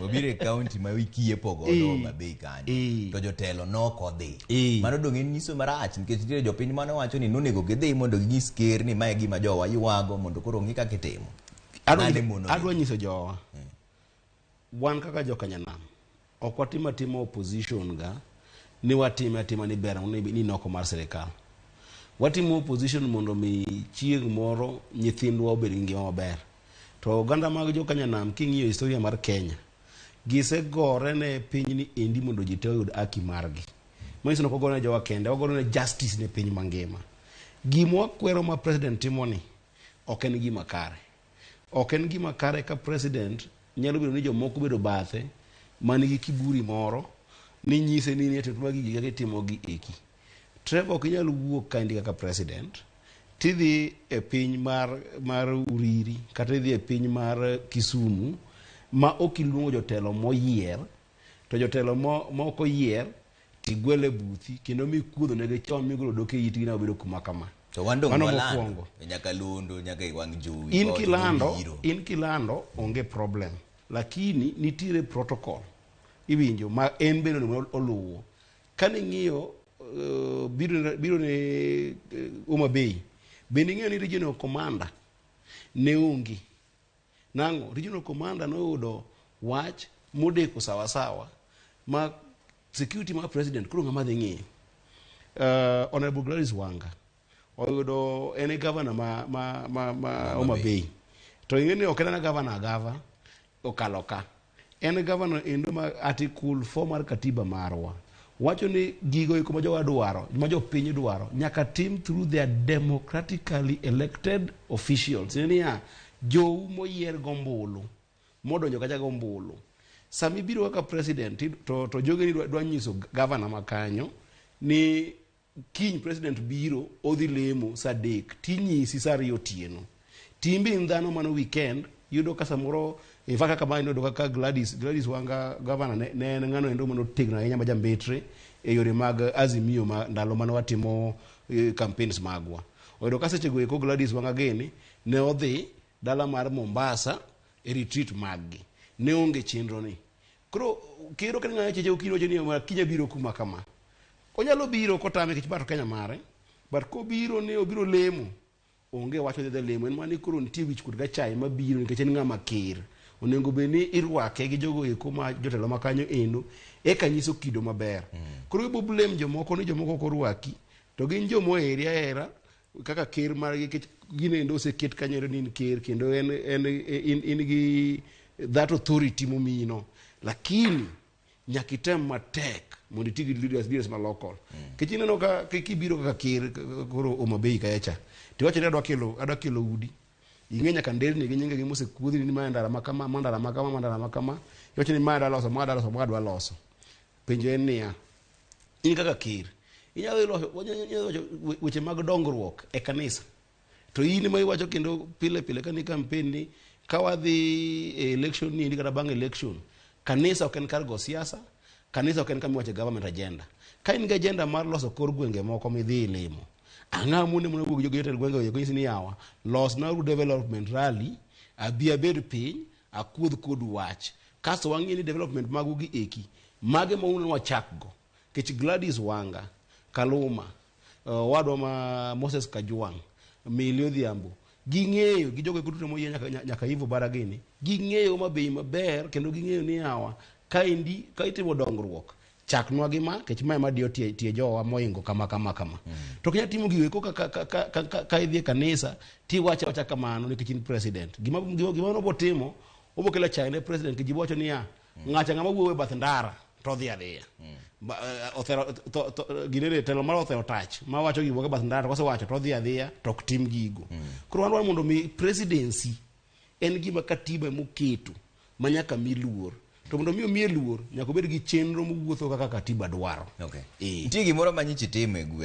Obiro e county ma ikiepo godo Homa Bay kanyo. To jotelo nok odhi. Mano dong' en nyiso marach nikech nitiere jopiny mane wacho ni nonego gidhi mondo ginyis ker ni mae gima jowa ywago mondo koro ong'i kaka itimo. Mane mono Adwa nyiso jowa. Wan kaka jokanyanam ok watim atima opposition ga ni watime atima ni ber ni noko mar sirikal. Watimo opposition mondo mi chieng' moro nyithindwa obed gi ngima maber. To oganda mag jokanyanam king'iyo historia mar Kenya, gisegore ne pinyni endi mondo ji te oyud haki margi. Manyiso ni ok ogore ne jowa kende, ogore ne justice ne piny mangima. Gima wakwero ma president timoni ok en gima kare. Ok en gima kare ka president nyalo bedo ni jomoko obedo bathe man gi kiburi moro ni nyise ni ni to magi gigi kaka itimo gi eki. Trevor ok inyal wuok kaendi kaka president tidhi e piny mar Uriri kata idhi e piny mar Kisumu ma ok iluongo jotelo moyier to jotelo ma ok oyier tigwele buthi kendo mikuodho negi chon migolo odok e itgi na obedo kuma kama. To wan dong' Mano walando mokwongo. e nyakalondo nyaka e wang' jowi In kowacho kilando, nobiro. in kilando onge problem. Lakini nitiere protocol iwinjo ma en bende onego oluwo. Kane ing'iyo biro ne Homa Bay, bende ing'eyo ni regional commander ne onge. Nang'o? Regional commander noyudo wach modeko sawasawa ma security mar president koro ng'ama dhi ng'iyo. Honorable Gladys Wanga oyudo en e governor ma Homa Bay. To ing'e ni ok en ana governor agava okalo ka. En governor endo ma article 4 mar katiba marwa wacho ni gigo eko ma jowa dwaro, ma jopiny dwaro nyaka tim through their democratically elected officials. Tiende niya, jou moyier gombulu modonjo kacha gombulu. Sama ibiro kaka president to jogeni dwa nyiso governor ma kanyo ni kiny president biro odhi lemo saa 3 tinyisi saa 2 otieno. Timbe in dhano mano weekend yudo ka samoro in fact kaka ma yudo kaka Gladys Wanga governor ne en ng'ano endo mano tegno ahinya ma jambetre e yore mag Azimio ma ndalo mane watimo campaigns magwa. Oyudo ka seche go eko Gladys Wanga gini ne odhi dala mar Mombasa e retreat maggi. Ne onge chenro ni. Koro kero ka ng'ayo cheche okinyi wacho ni ma kiny abiro kuma kama. Onyalo biro kotame nikech bat Kenya mare, but kobiro ni obiro lemo, onge wacho ni dhi lemo, en mana ni koro nitie wich kuot gachai mabiro nikech en ng'ama ker. Onego bed ni irwake gi jogo eko ma jotelo ma kanyo endo, eka nyiso kido maber. Koro ibo blame jomoko ni jomoko ok orwaki, to gin jomoheri ahera kaka ker margi nikech gino endo oseket kanyo endo ni in ker kendo en in gi that authority momiyino. Lakini nyaka item matek mondo iti gi leaders ma local. Nikech ineno ka kibiro kaka ker koro Homa Bay kacha cha, tiwacho ni adwa kelo udi. Ing'e nyaka nderni gi nyingegi mosekuodhni ni mae ndara ma kama, ma ndara ma kama, ma ndara ma kama. Iwacho ni mae adwa loso, ma adwa loso, ma adwa loso. Penjo en niya, in kaka ker, inyalo loso, inyalo wacho weche mag dongruok e kanisa. To in ema iwacho kendo pile pile ka ni campaign ni ka wadhi e election ni kata bang' election, kanisa ok en kar go siasa, kanisa ok en kama iwache government agenda. Ka in gi agenda mar loso kor gwenge moko midhi ilimo, ang'a mune mondo wuog gi jotend gwenge go nyisi ni yawa, losnauru development rally, abi abed piny, akuodh kodu wach. Kasto wang'e ni development magu gi eki, mage ma uneno wachak go. Nikech Gladys Wanga, Kaluma, owadwa ma Moses Kajwang', Milly Odhiambo, ging'eyo gi jogo duto moyie nyaka Ivo Bara gini, ging'eyo Homa Bay maber kendo ging'eyo ni yawa, kaendi ka itimo dongruok, chaknwa gi ma, nikech ma ema diyo tie jowa moingo kama kama kama. To ok inyal timo gigo eko ka idhi e kanisa tiwacho awacha kamano nikech in president. Gima nobo timo, obo kelo achaya ne president nikech ji wacho niya, ng'acha ng'ama wuoyo e bath ndara to odhi adhiya. Ginene telo mar othero tach ma wacho gimoro e bath ndara to kosewacho to odhi adhiya to ok tim gigo. Koro wan dwaro mondo mi presidency en gima katiba moketo ma nyaka mi luor. To mondo mi omiye luor, nyaka obed gi chenro mowuotho kaka katiba dwaro. Nitie gimoro ma nyichi timo e gweng'.